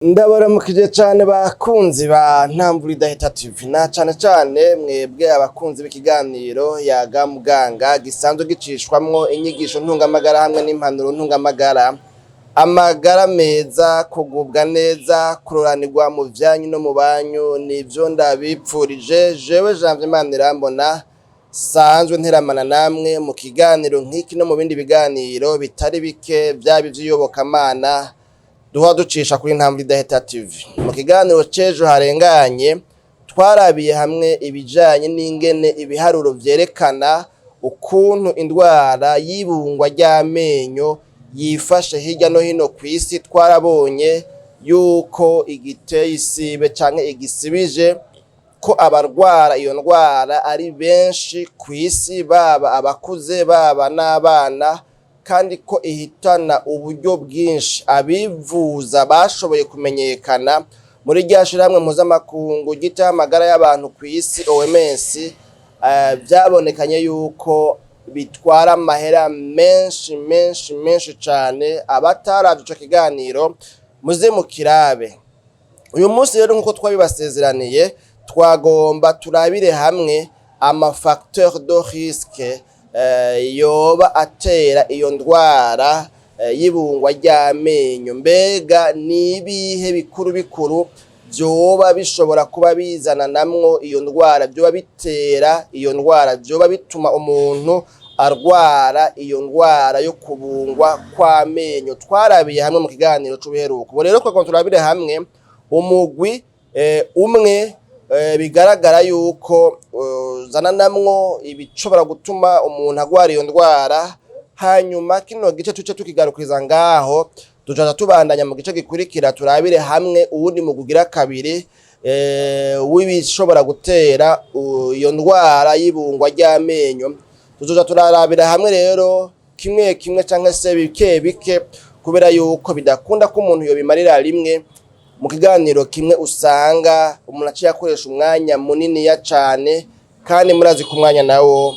Ndabaramukije cane bakunzi ba Ntamvura Idahita TV, na cane cane mwebwe abakunzi b'ikiganiro Yaga Muganga, gisanzwe gicishwamwo inyigisho ntungamagara hamwe n'impanuro ntungamagara. Amagara meza, kugubwa neza, kuroranirwa mu vyanyu no mu banyu, nivyo ndabipfurije jewe Janvier Manirambona, sanzwe nteramana namwe mu kiganiro nk'iki no mu bindi biganiro bitari bike, vyaba ivy'iyobokamana duha ducisha kuri Ntambwe Idahita TV. Mu kiganiro c'ejo harenganye twarabiye hamwe ibijanye n'ingene ibiharuro vyerekana ukuntu indwara y'ibungwa ry'amenyo yifashe hirya no hino kw'isi. Twarabonye yuko igiteye isibe canke igisibije ko abarwara iyo ndwara ari benshi kw'isi, baba abakuze, baba n'abana, kandi ko ihitana uburyo bwinshi. Abivuza bashoboye kumenyekana muri rya shirahamwe mpuzamakungu ryitaho amagara y'abantu kw'isi, OMS, vyabonekanye yuko bitwara amahera menshi menshi menshi cane. Abataravye ico kiganiro, muze mukirabe. Uyu munsi rero, nk'uko twabibasezeraniye, twagomba turabire hamwe ama facteur de risque yoba atera iyo ndwara y'ibungwa ry'amenyo. Mbega nibihe bikuru bikuru vyoba bishobora kuba bizana namwo iyo ndwara, vyoba bitera iyo ndwara, vyoba bituma umuntu arwara iyo ndwara yo kubungwa kw'amenyo? Twarabiye hamwe mu kiganiro c'ubuheruka. Ubu rero twagomba turabire hamwe umugwi umwe bigaragara yuko uzana namwo ibishobora gutuma umuntu agwara iyo ndwara. Hanyuma kino gice tuce tukigarukiriza ngaho, tuzaca tubandanya mu gice gikurikira, turabire hamwe uwundi mugwi ugira kabiri w'ibishobora gutera iyo ndwara y'ibungwa ry'amenyo. Tuzoja turarabira hamwe rero kimwe kimwe canke se bike bike, kubera yuko bidakunda ko umuntu yobimarira rimwe mu kiganiro kimwe. Usanga umuntu aciye akoresha umwanya muniniya cane, kandi murazi ko umwanya nawo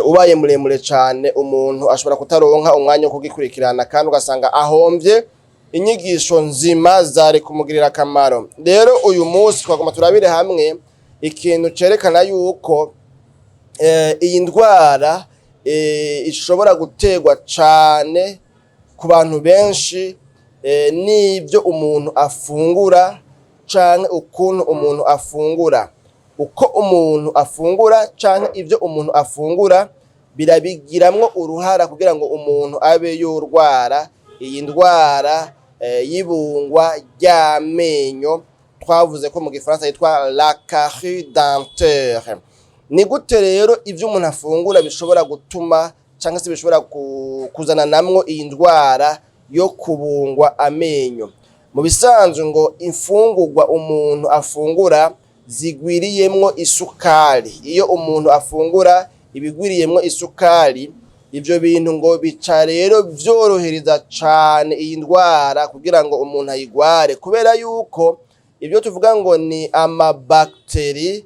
ubaye muremure cane, umuntu ashobora kutaronka umwanya wo kugikurikirana, kandi ugasanga ahomvye inyigisho nzima zari kumugirira akamaro. Rero uyu munsi twagomba turabire hamwe ikintu cerekana yuko iyi ndwara ishobora guterwa cane ku bantu benshi n'ibyo umuntu afungura canke ukuntu umuntu afungura. Uko umuntu afungura canke ivyo umuntu afungura birabigiramwo uruhara kugira ngo umuntu abe yorwara iyi ndwara y'ibungwa ry'amenyo, twavuze ko mu gifaransa yitwa la carie dentaire. Ni gute rero ivyo umuntu afungura bishobora gutuma canke se bishobora kuzana namwo iyi ndwara yo kubungwa amenyo? Mu bisanzwe ngo imfungurwa umuntu afungura zigwiriyemwo isukari, iyo umuntu afungura ibigwiriyemwo isukari, ivyo bintu ngo bica rero vyorohereza cane iyi ndwara kugira ngo umuntu ayigware, kubera yuko ibyo tuvuga ngo ni amabakteri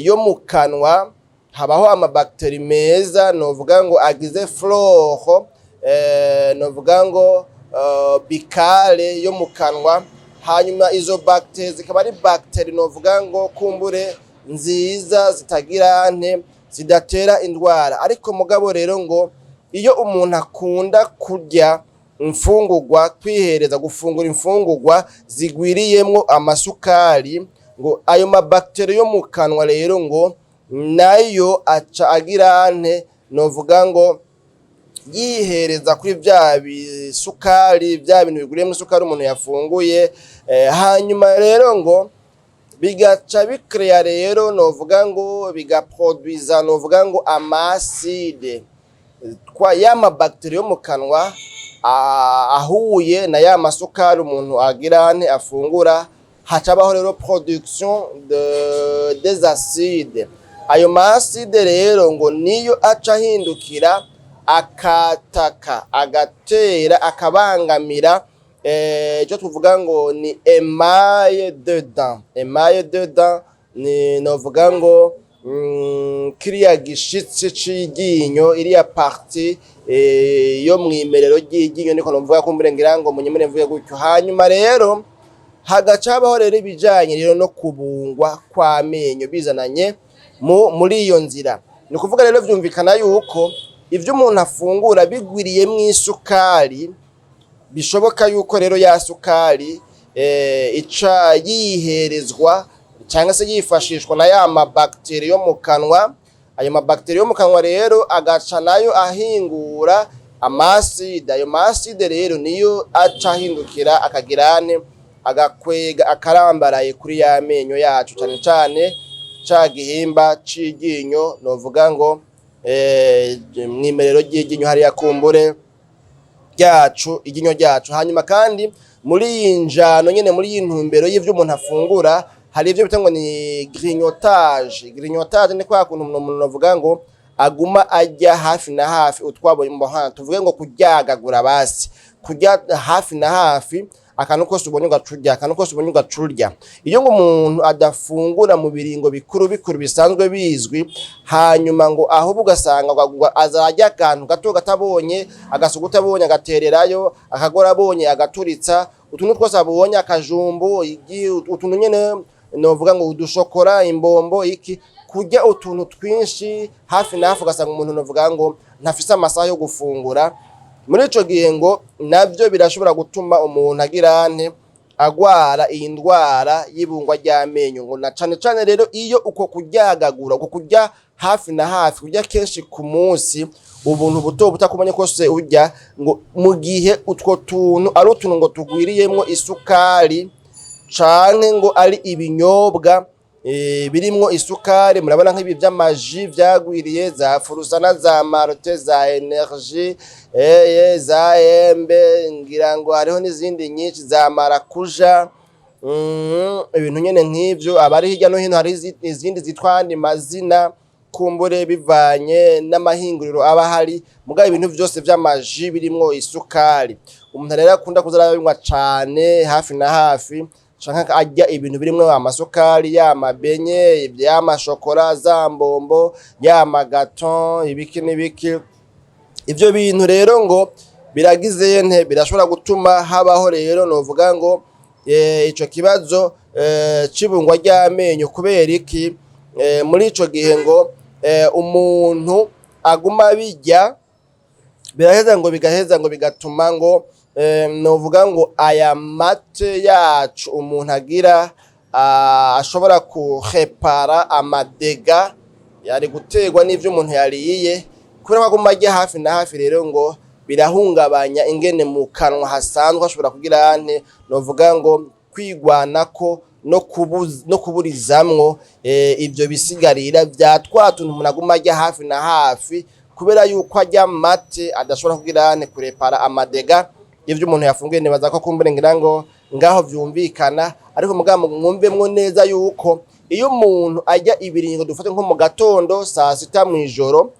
yo mu kanwa. Habaho amabakteri meza, novuga ngo agize flore novuga ngo buccale yo mu kanwa. Hanyuma izo bagiteri zikaba ari bagiteri novuga ngo kumbure nziza, zitagira nte, zidatera indwara. Ariko mugabo rero ngo iyo umuntu akunda kurya imfungurwa, kwihereza gufungura imfungurwa zigwiriyemwo amasukari, ngo ayo mabakiteri yo mu kanwa rero ngo nayo aca agira nte, novuga ngo yihereza kuri vya bisukari, vya bintu bigwiriyemwo isukari umuntu yafunguye. Hanyuma rero ngo bigaca bikreya rero, novuga ngo bigaproduiza, novuga ngo ama acide kwa ya mabakiteri yo mu kanwa ahuye na ya masukari umuntu agira nte, afungura, hacabaho rero production des acides. Ayo ma acide rero ngo niyo aca ahindukira akataka, agatera, akabangamira icyo tuvuga ngo ni émail de dent. Émail de dent ni novuga ngo kiriya gishitsi c'iryinyo, iriya partie yo mw'imerero ry'iryinyo, niko novuga, kumbure ngira ngo munyemere mvuge gutyo. Hanyuma rero hagaca habaho rero ibijanye rero no kubungwa kw'amenyo bizananye muri iyo nzira. Ni ukuvuga rero vyumvikana yuko ivyo umuntu afungura bigwiriyemwo isukari, bishoboka yuko rero ya sukari ica yiherezwa cyangwa se yifashishwa na ya mabactéries yo mu kanwa. Ayo mabactéries yo mu kanwa rero agaca nayo ahingura ama acides. Ayo ma acides rero niyo aca ahindukira akagirane agakwega akarambaraye kuri ya menyo yacu, cane cane ca gihimba c'iryinyo, novuga ngo mwimerero ry'iryinyo hariya kumbure ryacu, iryinyo ryacu. Hanyuma kandi muri iyi njano nyene, muri iyi ntumbero y'ivyo umuntu afungura, hari ivyo bita ngo ni grignotage. Grignotage ni kwa kuntu umuntu avuga ngo aguma arya hafi na hafi utwabo mboha, tuvuge ngo kuryagagura, basi kurya hafi na hafi, akantu kose ubonye ugacurya, akantu kose ubonye ugacurya. Iyo ngo umuntu adafungura mu biringo bikuru bikuru bisanzwe bizwi, hanyuma ngo ahubwo ugasanga ngo azarya akantu gato gatabonye, agasuguta abonye agatererayo, akagora abonye agaturitsa, utuntu twose abonye, akajumbu, igi, utuntu nyene novuga ngo udushokora, imbombo, iki, kurya utuntu twinshi hafi na hafi, ugasanga umuntu novuga ngo ntafise amasaha yo gufungura. Muri ico gihe ngo navyo birashobora gutuma umuntu agira ante, agwara iyi ndwara y'ibungwa ry'amenyo. Ngo na cane cane rero iyo uko kuryagagura, uko kurya hafi na hafi, kurya kenshi ku munsi, ubuntu buto buto akubonye kose urya, ngo mu gihe utwo tuntu ari utuntu ngo tugwiriyemwo isukari canke ngo ari ibinyobwa birimwo isukari. Murabona nk'ibi vy'ama jus vyagwiriye, za Furusana, za Malt, za Energy, za Embe, ngira ngo hariho n'izindi nyinshi, za marakuja, ibintu nyene nk'ivyo. Abari hirya no hino hari izindi zitwa andi mazina, kumbure bivanye n'amahinguriro aba ahari. Mugabo ibintu vyose vy'ama jus birimwo isukari, umuntu rero akunda kuza arabinywa cane hafi na hafi, canke arya ibintu birimwo amasukari, ya mabenye, y'amashokora, za mbombo, ya magato, ibiki n'ibiki, ivyo bintu rero ngo biragize nte, birashobora gutuma habaho rero novuga ngo ico kibazo c'ibungwa ry'amenyo. Kubera iki? Muri ico gihe ngo umuntu aguma abirya, biraheza ngo bigaheza ngo bigatuma ngo novuga ngo aya mate yacu umuntu agira ashobora kurepara ama dégâts yari guterwa n'ivyo umuntu yariye, kubera ko aguma arya hafi na hafi. Rero ngo birahungabanya ingene mu kanwa hasanzwe hashobora kugira ante, novuga ngo kwigwanako no kuburizamwo ivyo bisigarira vya twa tuntu umuntu aguma arya hafi na hafi, kubera yuko arya mate adashobora kugira ante, kurepara ama dégâts y'ivyo umuntu yafunguye. Nibaza ko kumbure ngira ngo ngaho vyumvikana, ariko mugabo mwumvemwo neza yuko iyo umuntu arya ibiringo, dufate nko mu gatondo, saa sita, mw'ijoro,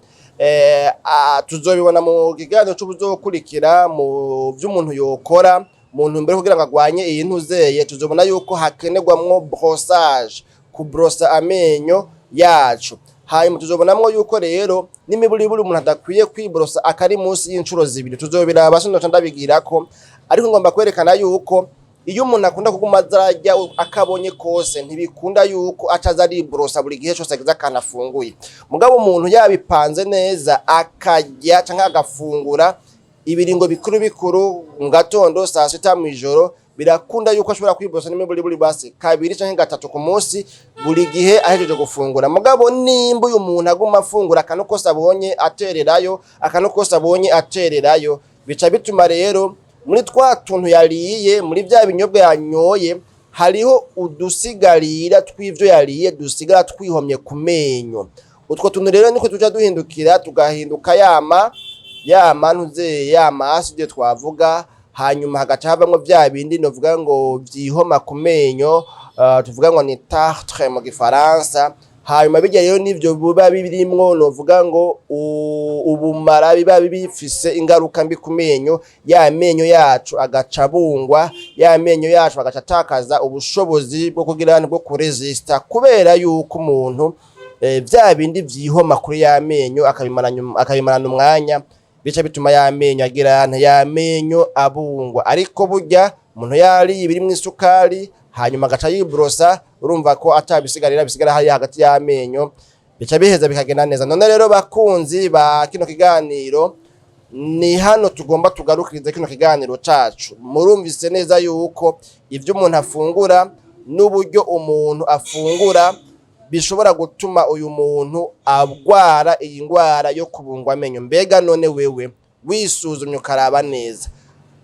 tuzobibona mu kiganiro c'ubuzokurikira mu vy'umuntu yokora mu ntumbero yo kugira ngo agwanye iyi ntuzeye. Tuzobona yuko hakenerwamwo brossage, kubrosa amenyo yacu. Hanyuma tuzobonamwo yuko rero n'imiburiburi umuntu adakwiye kwibrosa akari munsi y'incuro zibiri. Tuzobiraba, sinoca ndabigirako, ariko ngomba kwerekana yuko iyo umuntu akunda kuguma aza ararya akabonye kose, ntibikunda yuko aca aza aribrosa buri gihe cose agize akantu afunguye. Mugabo umuntu yabipanze neza, akarya canke agafungura ibiringo bikuru bikuru, mu gatondo, saa sita, mw'ijoro, birakunda yuko ashobora kwibrosa n'imiburiburi basi kabiri canke gatatu ku munsi, buri gihe ahejeje gufungura. Mugabo nimba uyu muntu aguma afungura akantu kose abonye atererayo, akantu kose abonye atererayo, bica bituma rero muri twa tuntu yariye, muri vya binyobwa yanyoye, hariho udusigarira tw'ivyo yariye dusigara twihomye ku menyo. Utwo tuntu rero niko tuca duhindukira tugahinduka yama ntuze yama acides twavuga. Hanyuma hagaca havamwo vya bindi novuga ngo vyihoma ku menyo, tuvuga ngo ni tartre mu gifaransa. Hanyuma bijya rero nivyo biba birimwo novuga ngo ubumara, biba bifise ingaruka mbi ku menyo. Ya menyo yacu agaca abungwa, ya menyo yacu agaca atakaza ubushobozi bwo kugira bwo kuresista, kubera yuko umuntu Vya bindi vyihoma kuri ya menyo akabimarana umwanya, bica bituma ya menyo agira nte, ya menyo abungwa. Ariko burya umuntu yariye ibirimwo isukari hanyuma agaca yibrosa, urumva ko atabisigarira bisigara hariya hagati y'amenyo, bica biheza bikagenda neza. None rero bakunzi ba kino kiganiro, ni hano tugomba tugarukirize kino kiganiro cacu. Murumvise neza yuko ivyo umuntu afungura n'uburyo umuntu afungura bishobora gutuma uyu muntu agwara iyi ngwara yo kubungwa amenyo. Mbega none wewe wisuzumye ukaraba neza,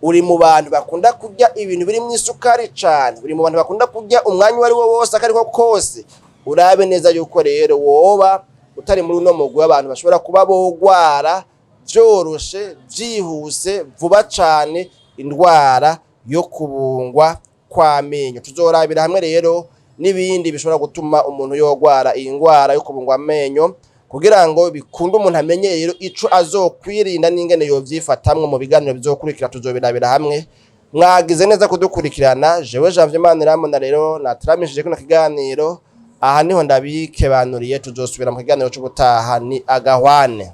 uri mu bantu bakunda kurya ibintu birimwo isukari cane? Uri mu bantu bakunda kurya umwanya uwo ari wo wose, akariko kose? Urabe neza yuko rero woba utari muri uno mugwi w'abantu bashobora kuba bogwara vyoroshe, vyihuse, vuba cane indwara yo kubungwa kw'amenyo. Tuzorabira hamwe rero n'ibindi bishobora gutuma umuntu yogwara iyi ngwara yo kubungwa amenyo, kugira ngo bikunde umuntu amenye rero ico azokwirinda n'ingene yovyifatamwo. Mu biganiro bizokurikira tuzobirabira hamwe. Mwagize neza kudukurikirana. Jewe Janvier Manirambona rero nateramishije kino kiganiro, aha niho ndabikebanuriye. Tuzosubira mu kiganiro c'ubutaha. Ni agahwane.